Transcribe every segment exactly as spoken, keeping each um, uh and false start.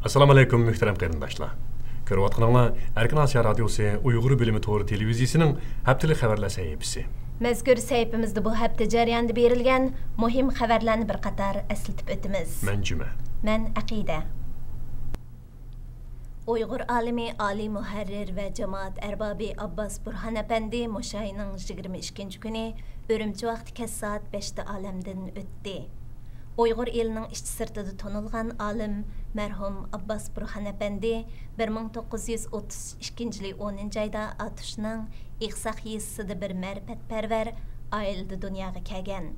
ئەسسالامۇ ئەلەيكۇم، مۆھتەرەم قېرىنداشلار. كۆرۈۋاتقىنىڭلار ئەركىن ئاسىيا رادىيوسى ئۇيغۇر بۆلۈمى تور تېلېۋىزىيىسىنىڭ ھەپتىلىك خەۋەرلەر سەھىپىسى. مەزكۇر سەھىپىمىزدە بۇ ھەپتە جەريانىدا بېرىلگەن مۇھىم خەۋەرلەرنى بىر قاتار ئەسلىتىپ ئۆتىمىز. مەن جۈمە. مەن ئەقىدە. ئۇيغۇر ئالىمى، ئالىي مۇھەررىر ۋە جامائەت ئەربابى ئابباس بۇرھان ئەپەندى مۇشۇ ئاينىڭ يىگىرمە ئىككىنچى كۈنى ئۈرۈمچى ۋاقتى كەچ سائەت بەشتە ئالەمدىن ئۆتتى. ئۇيغۇر ئېلىنىڭ ئىچى سىرتىدا تونۇلغان ئالىم، مەرھۇم ئابباس بۇرھان ئەپەندى بىر مىڭ توققۇز يۈز ئوتتۇز ئىككىنچى يىلى ئونىنچى ئايدا ئاتۇشنىڭ ئېقساق يېزىسىدا بىر مەرىپەتپەرۋەر ئائىلىدە دۇنياغا كەلگەن.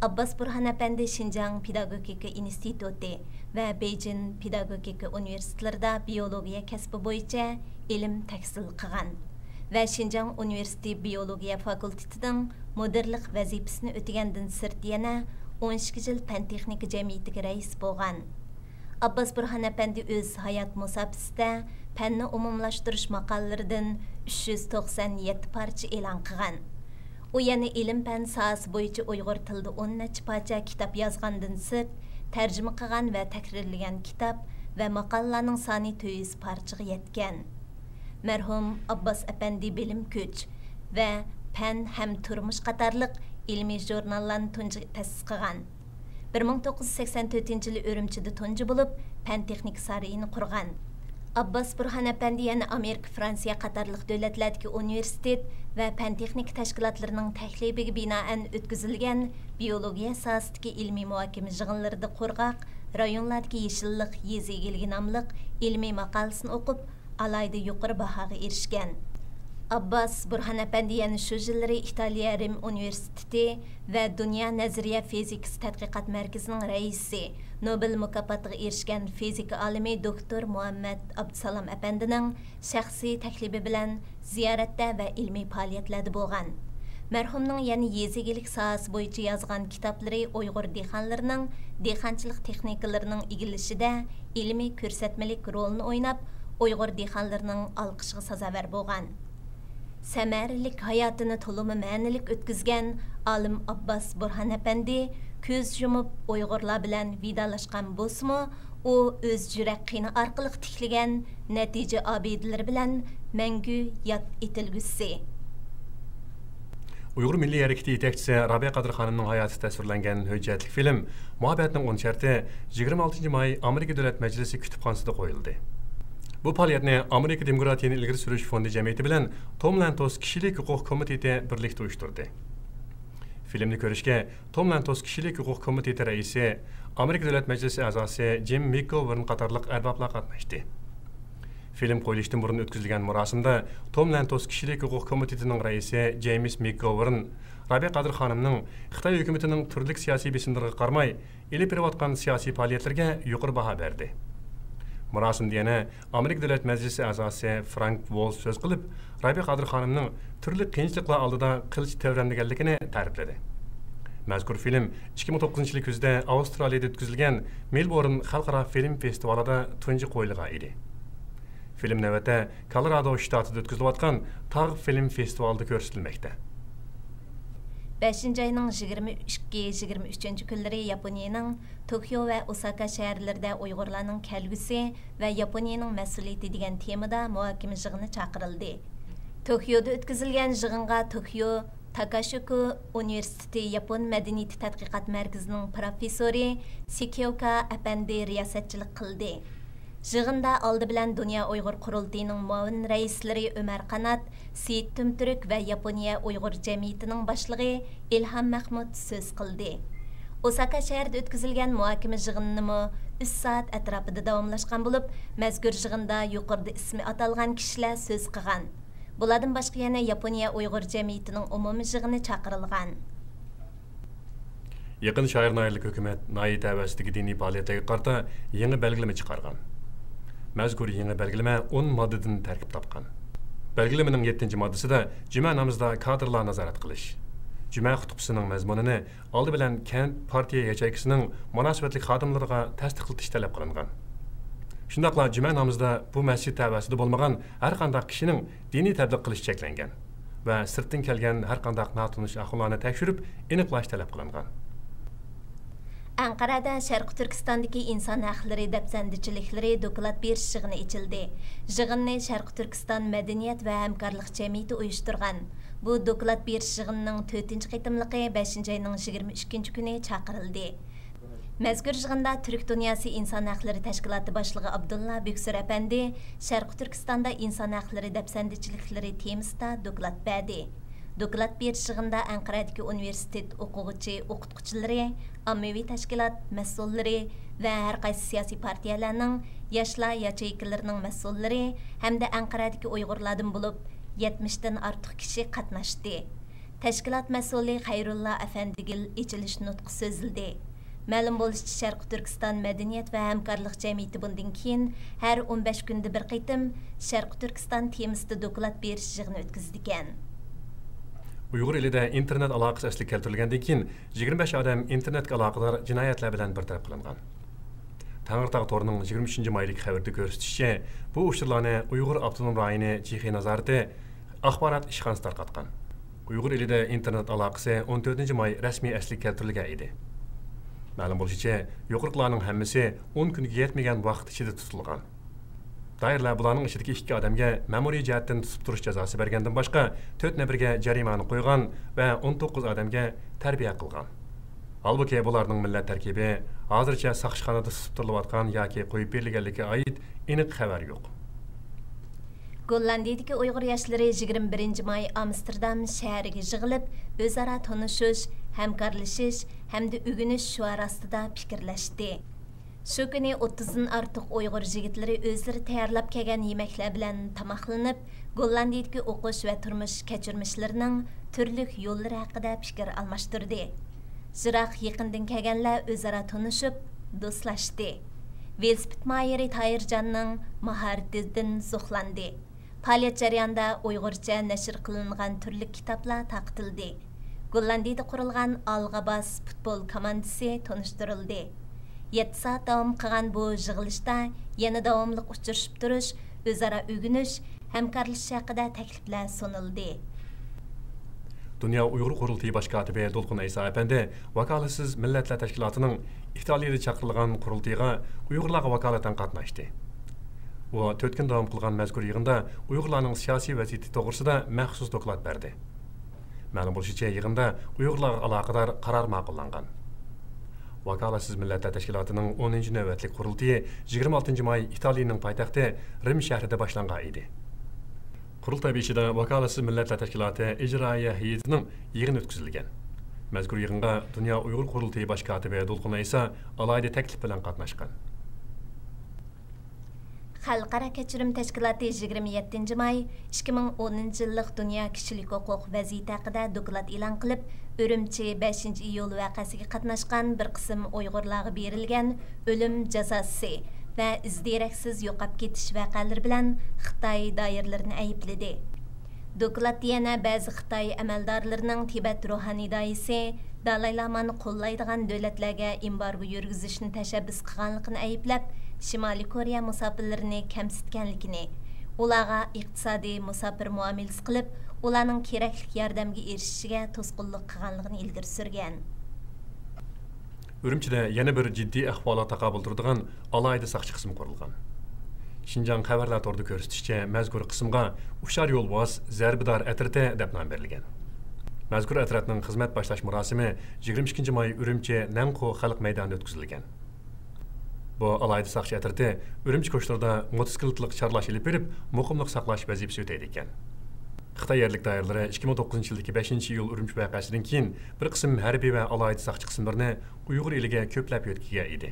ئابباس بۇرھان ئەپەندى شىنجاڭ پېداگوگىكا ئىنستىتۇتى ۋە بېيجىڭ پېداگوگىكا ئۇنىۋېرسىتېتلىرىدا بىئولوگىيە كەسپى بويىچە ئىلىم تەھسىل قىلغان ۋە شىنجاڭ ئۇنىۋېرسىتېتى بىئولوگىيە فاكۇلتېتىنىڭ مۇدىرلىق ۋەزىپىسىنى ئۆتىگەندىن سىرت يەنە ئون ئىككى يىل پەن تېخنىكا جەمئىيىتىگە رەئىس بولغان. ئابباس بۇرھان ئەپەندى ئۆز ھايات مۇساپىسىدە پەننى ئومۇملاشتۇرۇش ماقالىلىرىدىن ئۈچ يۈز توقسان يەتتە پارچە ئېلان قىلغان. ئۇ يەنە ئىلىم-پەن ساھەسى بويىچە ئۇيغۇر تىلىدا ئون نەچچە پارچە كىتاب يازغاندىن سىرت، تەرجىمە قىلغان ۋە تەھرىرلىگەن كىتاب ۋە ماقالىلەرنىڭ سانى تۆت يۈز پارچىغا يەتكەن. مەرھۇم ئابباس ئەپەندى بىلىم كۈچ ۋە پەن ھەم تۇرمۇش قاتارلىق ئىلمىي ژۇرناللارنى تۇنجى تەسىس قىلغان. بىر مىڭ توققۇز يۈز سەكسەن تۆتىنچى يىلى ئۈرۈمچىدە تۇنجى بولۇپ، پەن تېخنىكا سارىيىنى قۇرغان. ئابباس بۇرھان ئەپەندى يەنە ئامېرىكا، فرانسىيە قاتارلىق دۆلەتلەردىكى ئۇنىۋېرسىتېت ۋە پەن تېخنىكا تەشكىلاتلىرىنىڭ تەكلىپىگە بىنائەن ئۆتكۈزۈلگەن بىئولوگىيە ساھەسىدىكى ئىلمىي مۇھاكىمە يىغىنلىرىدا قۇرغاق رايونلاردىكى يېشىللىق يېزا ئىگىلىكى ناملىق ئىلمىي ماقالىسىنى ئوقۇپ، ئالاھىدە يۇقىرى باھاغا ئېرىشكەن. ئابباس بۇرھان ئەپەندى يەنە شۇ يىللىرى ئىتالىيە رىم ئۇنىۋېرسىتېتى ۋە دۇنيا نەزەرىيە فىزىكىسى تەتقىقات مەركىزىنىڭ رەئىسى، نوبېل مۇكاپاتىغا ئېرىشكەن فىزىكا ئالىمى دوكتور مۇھەممەد ئابدۇسالام ئەپەندىنىڭ شەخسىي تەكلىپى بىلەن زىيارەتتە ۋە ئىلمىي پائالىيەتلەردە بولغان. مەرھۇمنىڭ يەنە يېزا ئىگىلىك ساھەسى بويىچە يازغان كىتابلىرى ئۇيغۇر دېھقانلىرىنىڭ دېھقانچىلىق تېخنىكىلىرىنىڭ ئىگىلىشىدە ئىلمىي كۆرسەتمىلىك رولىنى ئويناپ، ئۇيغۇر دېھقانلىرىنىڭ ئالقىشىغا سازاۋەر بولغان. سەمەرىلىك ھاياتىنى تولىمۇ مەنىلىك ئۆتكۈزگەن ئالىم ئابباس بۇرھان ئەپەندى كۆز يۇمۇپ ئۇيغۇرلار بىلەن ۋىدالاشقان بولسىمۇ، ئۇ ئۆز يۈرەك قېنى ئارقىلىق تىكلىگەن نەتىجە ئابىدىلىرى بىلەن مەڭگۈ ياد ئېتىلگۈسى. ئۇيغۇر مىللىي ھەرىكىتى يېتەكچىسى رابىيە قادىر خانىمنىڭ ھاياتى تەسۋىرلەنگەن ھۆججەتلىك فىلىم مۇھەببەتنىڭ ئون شەرتى يىگىرمە ئالتىنچى ماي ئامېرىكا دۆلەت مەجلىسى كۇتۇپخانىسىدا قويۇلدى. بۇ پائالىيەتنى ئامېرىكا دېموكراتىيىنى ئىلگىرى سۈرۈش فوندى جەمئىيىتى بىلەن توم لانتوس كىشىلىك ھوقۇق كومىتېتى بىرلىكتە ئۇيۇشتۇردى. فىلىمنى كۆرۈشكە توم لانتوس كىشىلىك ھوقۇق كومىتېتى رەئىسى، ئامېرىكا دۆلەت مەجلىسى ئەزاسى جىم مىكگوۋېرن قاتارلىق ئەربابلار قاتناشتى. فىلىم قويۇلۇشتىن بۇرۇن ئۆتكۈزۈلگەن مۇراسىمدا توم لانتوس كىشىلىك ھوقۇق كومىتېتىنىڭ رەئىسى جېيمىس مىكگوۋېرن رابىيە قادىر خانىمنىڭ خىتاي ھۆكۈمىتىنىڭ تۈرلۈك سىياسىي بېسىملىرىغا قارىماي ئېلىپ بېرىۋاتقان سىياسىي پائالىيەتلىرىگە يۇقىرى باھا بەردى. مۇراسىمدا يەنە ئامېرىكا دۆلەت مەجلىسى ئەزاسى فرانك ۋولز سۆز قىلىپ، رابىيە قادىر خانىمنىڭ تۈرلۈك قىيىنچىلىقلار ئالدىدا قىلچە تەۋرەنمىگەنلىكىنى تەرىپلىدى. مەزكۇر فىلىم ئىككى مىڭ توققۇزىنچى يىلى كۈزدە ئاۋسترالىيىدە ئۆتكۈزۈلگەن مېلبورن خەلقئارا فىلىم فېستىۋالىدا تۇنجى قويۇلغان ئىدى. فىلىم نۆۋەتتە كولورادو شتاتىدا ئۆتكۈزۈلۈۋاتقان تاغ فىلىم فېستىۋالىدا كۆرسىتىلمەكتە. بەشىنچى ئاينىڭ يىگىرمە ئىككى، يىگىرمە ئۈچىنچى كۈنلىرى ياپونىيىنىڭ توكيو ۋە ئوساكا شەھەرلىرىدە ئۇيغۇرلارنىڭ كەلگۈسى ۋە ياپونىيىنىڭ مەسئۇلىيىتى دېگەن تېمىدا مۇھاكىمە يىغىنى چاقىرىلدى. توكيودا ئۆتكۈزۈلگەن يىغىنغا توكيو تاكاشوكو ئۇنىۋېرسىتېتى ياپون مەدەنىيىتى تەتقىقات مەركىزىنىڭ پروفېسسورى سېكىئوكا ئەپەندى رىياسەتچىلىك قىلدى. يىغىندا ئالدى بىلەن دۇنيا ئۇيغۇر قۇرۇلتىيىنىڭ مۇئاۋىن رەئىسلىرى ئۆمەر قانات، سېيىت تۈمتۈرك ۋە ياپونىيە ئۇيغۇر جەمئىيىتىنىڭ باشلىقى ئىلھام مەخمۇت سۆز قىلدى. ئوساكا شەھىرىدە ئۆتكۈزۈلگەن مۇھاكىمە يىغىنىمۇ ئۈچ سائەت ئەتراپىدا داۋاملاشقان بولۇپ، مەزكۇر يىغىندا يۇقىرىدا ئىسمى ئاتالغان كىشىلەر سۆز قىلغان. بۇلاردىن باشقا يەنە ياپونىيە ئۇيغۇر جەمئىيىتىنىڭ ئومۇمىي يىغىنى چاقىرىلغان. يېقىندا شايار ناھىيەلىك ھۆكۈمەت ناھىيە تەۋەسىدىكى دىنىي پائالىيەتلەرگە قارىتا يېڭى بەلگىلىمە چىقارغان. مەزكۇر يېڭى بەلگىلىمە ئون ماددىدىن تەركىب تاپقان. بەلگىلىمىنىڭ يەتتىنچى ماددىسىدا جۈمە نامىزىدا كادىرلار نازارەت قىلىش، جۈمە خۇتبىسىنىڭ مەزمۇنىنى ئالدى بىلەن كەنت پارتىيە ياچېيكىسىنىڭ مۇناسىۋەتلىك خادىملىرىغا تەستىقلىتىش تەلەپ قىلىنغان. شۇنداقلا جۈمە نامىزىدا بۇ مەسچىت تەۋەسىدە بولمىغان ھەر قانداق كىشىنىڭ دىنىي تەبلىغ قىلىشى چەكلەنگەن ۋە سىرتتىن كەلگەن ھەر قانداق ناتونۇش ئاخۇنلارنى تەكشۈرۈپ ئېنىقلاش تەلەپ قىلىنغان. ئەنقەرەدە شەرقىي تۈركىستاندىكى ئىنسان ھەقلىرى دەپسەندىچىلىكلىرى دوكلات بېرىش يىغىنى ئېچىلدى. يىغىننى شەرقىي تۈركىستان مەدەنىيەت ۋە ھەمكارلىق جەمئىيىتى ئۇيۇشتۇرغان. بۇ دوكلات بېرىش يىغىنىنىڭ تۆتىنچى قېتىملىقى بەشىنچى ئاينىڭ يىگىرمە ئۈچىنچى كۈنى چاقىرىلدى. مەزكۇر يىغىندا تۈرك دۇنياسى ئىنسان ھەقلىرى تەشكىلاتى باشلىقى ئابدۇللا بۆكسۈر ئەپەندى شەرقىي تۈركىستاندا ئىنسان ھەقلىرى دەپسەندىچىلىكلىرى تېمىسىدا دوكلات بەردى. دوكلات بېرىش يىغىنىدا ئەنقەرەدىكى ئۇنىۋېرسىتېت ئوقۇغۇچى، ئوقۇتقۇچىلىرى، ئاممىۋى تەشكىلات مەسئۇللىرى ۋە ھەر قايسى سىياسىي پارتىيەلەرنىڭ ياشلار ياچېيكىلىرىنىڭ مەسئۇللىرى ھەمدە ئەنقەرەدىكى ئۇيغۇرلاردىن بولۇپ يەتمىشتىن ئارتۇق كىشى قاتناشتى. تەشكىلات مەسئۇلى خەيرۇللا ئەفەندىگىل ئېچىلىش نۇتقى سۆزلىدى. مەلۇم بولۇشىچە، شەرقىي تۈركىستان مەدەنىيەت ۋە ھەمكارلىق جەمئىيىتى بۇندىن كېيىن ھەر ئون بەش كۈندە بىر قېتىم شەرقىي تۈركىستان تېمىسىدا دوكلات بېرىش يىغىنى ئۆتكۈزىدىكەن. ئۇيغۇر ئېلىدە ئىنتېرنېت ئالاقىسى ئەسلىگە كەلتۈرۈلگەندىن كېيىن، يىگىرمە بەش ئادەم ئىنتېرنېتكە ئالاقىدار جىنايەتلەر بىلەن بىر تەرەپ قىلىنغان. تەڭرىتاغ تورىنىڭ يىگىرمە ئۈچىنچى مايدىكى خەۋىرىدە كۆرسىتىشىچە، بۇ ئۇچۇرلارنى ئۇيغۇر ئاپتونوم رايونى جىخې نازارىتى ئاخبارات ئىشخانىسى تارقاتقان. ئۇيغۇر ئېلىدە ئىنتېرنېت ئالاقىسى ئون تۆتىنچى ماي رەسمىي ئەسلىگە كەلتۈرۈلگەن ئىدى. مەلۇم بولۇشىچە، يۇقىرىقىلارنىڭ ھەممىسى ئون كۈنگە يەتمىگەن ۋاقىت ئىچىدە تۇتۇلغان. دائىرىلەر بۇلارنىڭ ئىچىدىكى ئىككى ئادەمگە مەمۇرىي جەھەتتىن تۇتۇپ تۇرۇش جازاسى بەرگەندىن باشقا، تۆت نەپەرگە جەرىمانە قويغان ۋە ئون توققۇز ئادەمگە تەربىيە قىلغان. ھالبۇكى، بۇلارنىڭ مىللەت تەركىبى، ھازىرچە ساقچىخانىدا تۇتۇپ تۇرۇلۇۋاتقان ياكى قويۇپ بېرىلگەنلىكىگە ئائىت ئېنىق خەۋەر يوق. گوللاندىيىدىكى ئۇيغۇر ياشلىرى يىگىرمە بىرىنچى ماي ئامستېردام شەھىرىگە يىغىلىپ، ئۆزئارا تونۇشۇش، ھەمكارلىشىش ھەمدە ئۆگىنىش شوئارى ئاستىدا پىكىرلەشتى. شۇ كۈنى ئوتتۇزدىن ئارتۇق ئۇيغۇر يىگىتلىرى ئۆزلىرى تەييارلاپ كەلگەن يېمەكلەر بىلەن تاماقلىنىپ، گوللاندىيىدىكى ئوقۇش ۋە تۇرمۇش كەچۈرمىشلىرىنىڭ تۈرلۈك يوللىرى ھەققىدە پىكىر ئالماشتۇردى. يىراق، يېقىندىن كەلگەنلەر ئۆزئارا تونۇشۇپ، دوستلاشتى. ۋېلىسىپىت ماھىرى تاھىرجاننىڭ ماھارىتىدىن زوقلاندى. پائالىيەت جەريانىدا ئۇيغۇرچە نەشر قىلىنغان تۈرلۈك كىتابلار تارقىتىلدى. گوللاندىيىدە قۇرۇلغان ئالغا باس پۇتبول كوماندىسى تونۇشتۇرۇلدى. يەتتە سائەت داۋام قىلغان بۇ يىغىلىشتا يەنە داۋاملىق ئۇچرىشىپ تۇرۇش، ئۆزئارا ئۆگىنىش، ھەمكارلىشىش ھەققىدە تەكلىپلەر سۇنۇلدى. دۇنيا ئۇيغۇر قۇرۇلتىيى باش كاتىپى دولقۇن ئەيسا ئەپەندى ۋاكالەتسىز مىللەتلەر تەشكىلاتىنىڭ ئىتالىيىدە چاقىرىلغان قۇرۇلتىيىغا ئۇيغۇرلارغا ۋاكالىتەن قاتناشتى. ئۇ تۆت كۈن داۋام قىلغان مەزكۇر يىغىندا ئۇيغۇرلارنىڭ سىياسىي ۋەزىيىتى توغرىسىدا مەخسۇس دوكلات بەردى. مەلۇم بولۇشىچە، يىغىندا ئۇيغۇرلارغا ئالاقىدار قارار ماقۇللانغان. ۋاكالەتسىز مىللەتلەر تەشكىلاتىنىڭ ئونىنچى نۆۋەتلىك قۇرۇلتىيى يىگىرمە ئالتىنچى ماي ئىتالىيىنىڭ پايتەختى رىم شەھىرىدە باشلانغان ئىدى. قۇرۇلتاي بېشىدا ۋاكالەتسىز مىللەتلەر تەشكىلاتى ئىجرائىيە ھەيئىتىنىڭ يىغىنى ئۆتكۈزۈلگەن. مەزكۇر يىغىنغا دۇنيا ئۇيغۇر قۇرۇلتىيى باش كاتىپى دولقۇن ئەيسا ئالاھىدە تەكلىپ بىلەن قاتناشقان. خەلقئارا كەچۈرۈم تەشكىلاتى يىگىرمە يەتتىنچى ماي ئىككى مىڭ ئونىنچى يىللىق دۇنيا كىشىلىك ھوقۇق ۋەزىيىتى ھەققىدە دوكلات ئېلان قىلىپ، ئۈرۈمچى بەشىنچى ئىيۇل ۋەقەسىگە قاتناشقان بىر قىسىم ئۇيغۇرلارغا بېرىلگەن ئۆلۈم جازاسى ۋە ئىز دېرەكسىز يوقاپ كېتىش ۋەقەلىرى بىلەن خىتاي دائىرىلىرىنى ئەيىبلىدى. دوكلاتتا يەنە بەزى خىتاي ئەمەلدارلىرىنىڭ تىبەت روھانىي داھىيسى دالاي لامانى قوللايدىغان دۆلەتلەرگە ئېمبارگو يۈرگۈزۈشنى تەشەببۇس قىلغانلىقىنى ئەيىبلەپ، شىمالىي كورېيە مۇساپىرلىرىنى كەمسىتكەنلىكىنى، ئۇلارغا ئىقتىسادىي مۇساپىر مۇئامىلىسى قىلىپ، ئۇلارنىڭ كېرەكلىك ياردەمگە ئېرىشىشىگە توسقۇنلۇق قىلغانلىقىنى ئىلگىرى سۈرگەن. ئۈرۈمچىدە يەنە بىر جىددىي ئەھۋالغا تاقابىل تۇرىدىغان ئالاھىدە ساقچى قىسمى قۇرۇلغان. شىنجاڭ خەۋەرلەر تورىدا كۆرسىتىشىچە، مەزكۇر قىسىمغا ئۇششار يولۋاس زەربىدار ئەترىتى دەپ نام بېرىلگەن. مەزكۇر ئەترەتنىڭ خىزمەت باشلاش مۇراسىمى يىگىرمە ئىككىنچى ماي ئۈرۈمچى نەنقۇ خەلق مەيدانىدا ئۆتكۈزۈلگەن. بۇ ئالاھىدە ساقچى ئەترىتى ئۈرۈمچى كوچىلىرىدا موتوسىكلىتلىق چارلاش ئېلىپ بېرىپ، مۇقىملىق ساقلاش ۋەزىپىسى ئۆتەيدىكەن. خىتاي يەرلىك دائىرىلىرى ئىككى مىڭ توققۇزىنچى يىلدىكى بەشىنچى ئىيۇل ئۈرۈمچى ۋەقەسىدىن كېيىن بىر قىسىم ھەربىي ۋە ئالاھىدە ساقچى قىسىملىرىنى ئۇيغۇر ئېلىگە كۆپلەپ يۆتكىگەن ئىدى.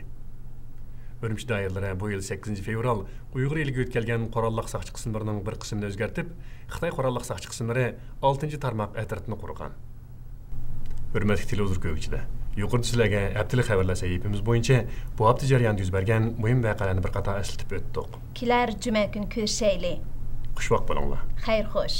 ئۈرۈمچى دائىرىلىرى بۇ يىل سەككىزىنچى فېۋرال ئۇيغۇر ئېلىگە يۆتكەلگەن قوراللىق ساقچى قىسىملىرىنىڭ بىر قىسمىنى ئۆزگەرتىپ، خىتاي قوراللىق ساقچى قىسىملىرى ئالتىنچى تارماق ئەترىتىنى قۇرغان. ھۆرمەتلىك تېلېۋىزور كۆرگۈچىلەر، يۇقىرىدا سىلەرگە ھەپتىلىك خەۋەرلەر سەھىپىمىز بويىچە بۇ ھەپتە جەريانىدا يۈز بەرگەن مۇھىم ۋەقەلەرنى بىر قاتار ئەسلىتىپ ئۆتتۇق. كېلەر جۈمە كۈنى كۆرۈشەيلى. خۇشۋاقىت بولۇڭلار. خەير خوش.